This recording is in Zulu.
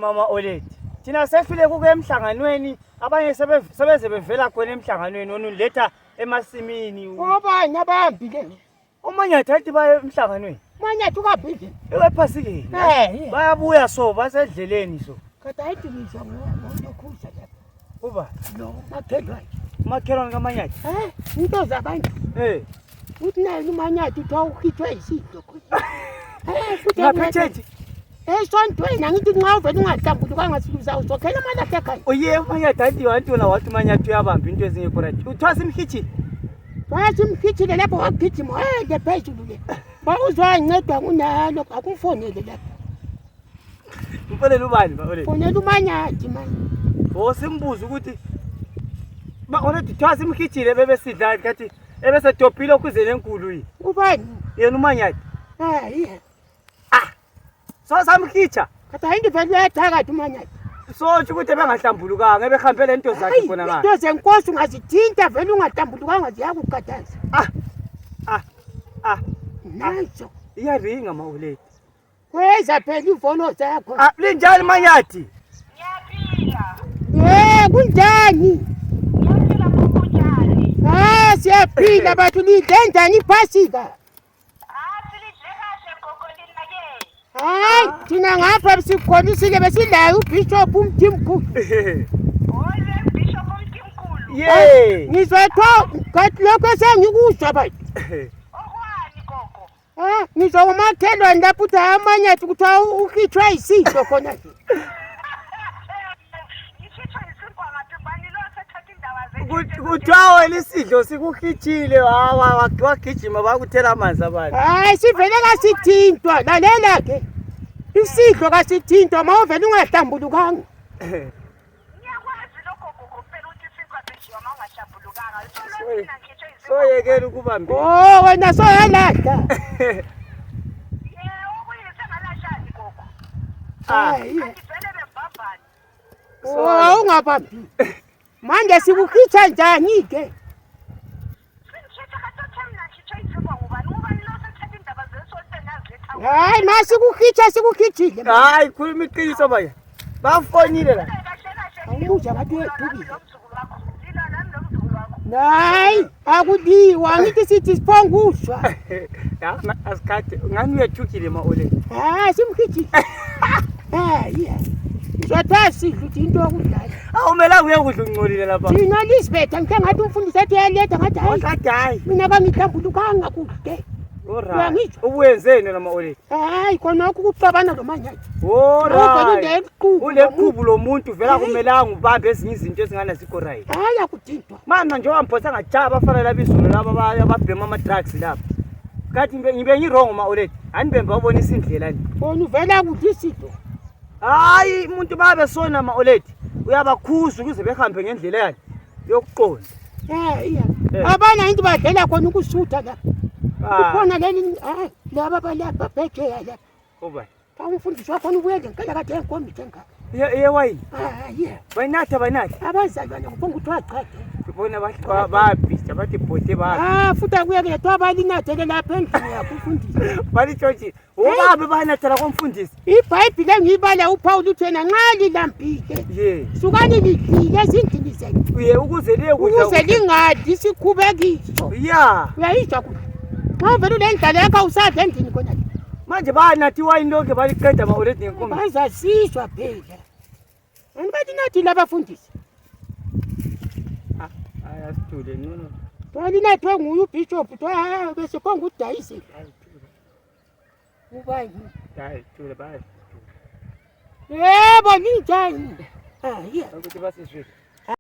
Mama Oledi, thina sefile kuke emhlanganweni, abanye sebeze bevela khona emhlanganweni, wena undiletha emasimini. Obani abahambile? Umanyathi athi baye emhlanganweni. Manyathi ukahambile? Ephasikeni. Eh. Bayabuya so basedleleni so. Kade ayithi ngizwa ngokhuza lapha. Uba Lo makhelwane. Umakhelwane kaManyathi. Eh, into zabantu. Eh. Uthi naye uManyathi uthiwa ukhithwe isidlo. Eh, futhi Ngaphethe. Esontweni angithi nxa uvele ungahlambulukanga uzokhela amalahle ekhaya. Uye uManyathi athi wanti wona wathi uManyathi uyabamba into ezingekho right. Uthiwa simhitshile. Wasimkhithile lapho wagijima wayele phezulu le. Bawuzwancedwa ngunalo akumfonele lapho. Mfonele ubani ba Oledi? Fonela uManyathi manje. Oh simbuze ukuthi ba Oledi kuthiwa simhitshile bebesidla kathi ebesedobhile okhuzeni enkulu yi. Ubani? Yena uManyathi. Hayi. Ah. So samhitsha. Kade ayinto vele uyathakatha uManyathi. So tsho ukuthi ebengahlambulukanga ebehambe le nto zakhe khona ngapha. Into zenkosi ungazithinta vele ungahlambulukanga ziyakukhathaza. Ah. Ah. Ah. Nazo. Iyaringa ma Oledi. Kweza phela ivono zakho. Ah, linjani Manyathi? Ngiyaphila. Eh, kunjani? Ngiyaphila kunjani? Ah, siyaphila bathu lidle njani iphasika? Ah, silidle kahle gogo lina ke. Hayi, thina ngapha sikholisile besilayo uBishop uMthimkhulu. Ole Bishop uMthimkhulu. Ye. Ngizwa kuthiwa kanti lokho esengikuzwa bathu. Okwani gogo? Ah, ngizwa ngomakhelwane lapho uthi hayi amanyathi kuthiwa ukhitshwa yisidlo khona nje. Ngikhitshwa isinkwa ngaphi ngubani lo osethatha indaba zethu? Kuthiwa wena isidlo sikuhitshile wagijima bakuthela amanzi abantu. Hayi sivele kasithintwa lalela ke. Isidlo kasithintwa ma uvele ungahlambulukanga. Ngiyakwazi lokho gogo phela ukuthi isinkwa sidliwa uma ungahlambulukanga. So lo mina ngikhitshwe isinkwa. Soyekela ukubambela. Oh wena soyalahla. Yebo okuyise ngalahlani gogo. Ah. Hayi. Kanti vele bebhavana. Oh ungabambi. Manje sikukhitha njani ke? Singikhetha kade uthe mina ngikhitshwe isinkwa ngubani? Ngubani lo osethatha indaba zesontweni aziletha Hayi masikukhitha sikukhithile. Hayi khuluma iqiniso baya. Bafonile la. Kahle kahle. Awubuza ngathi uyethukile. Lo mzukulu wakho. Lila nami lo mzukulu wakho. Hayi akuliwa angithi sithi siphonguzwa. Ya asikade ngani uyethukile ma Oledi. Hayi simkhithile. Hayi. Ngizwathiwa sidla uthi into yokudlala. Awumelanga uyekudla ungcolile lapha. Thina Lisbeth angithe ngathi umfundisi athi uyaletha ngathi hayi Wathi hayi. mina kangihlambulukanga kuhle. Alright. Uyangizwa? Ubuyenzeni wena ma Oledi? Hayi khonokho ukuxabana lo manyathi. Alright. Uneqhubu. Uleqhubu lomuntu vela Hayi. kumelanga ubambe ezinye izinto ezingana zikho right. Hayi akuthintwa. Mana njengoba ngiphosa ngajaba abafana laba izolo laba ababhema ama-drugs lapha. Kathi ngibe ngi-wrong ma Oledi. Anibembe babonisa indlela ni. Wona uvela kudla isidlo. Hayi umuntu babe sona ma Oledi. Uyabakhuza ukuze behambe ngendlela yani yokuqonda. Eh iya. Eh. Abana into badlela khona ukusutha la. Ah, Kukhona leli hayi laba balapha phetsheya lapha. Uba. Xa umfundisi wakhona ubuye ngenkala kade enkomithe engaka. Ye wayini. Hayi yeah. Bayinatha bayinatha. Abazalwane kuphonga kuthiwa cha. Bona babhija bathi bhote babi. Ah futhi akuye ke kuthiwa balinathele lapha endlini yakho umfundisi. Balitshotshi. Ubabe bayinathela komfundisi. IBhayibhile engiyibala uPaul uthi yena nxa lilambile Ye. sukani lidlile ezindlini zenu Uye ukuze liyekudla. ukuze lingadli isikhubekiso. Ya. Uyayizwa kuhle. Nxa uvele ulendlala yakho awusadla endlini khona le. Manje bayanathi iwayini lonke baliqeda ma Oledi ngenkomo. Bazazizwa phela. Ani bathi nathi labafundisi. Hayi asithule ngcono. Twalinathwe nguye ubishop kuthiwa bese phonga udayisile. Ubani? Hayi thule bayi. Yebo ninjani? Hayi. Ukuthi basizwile.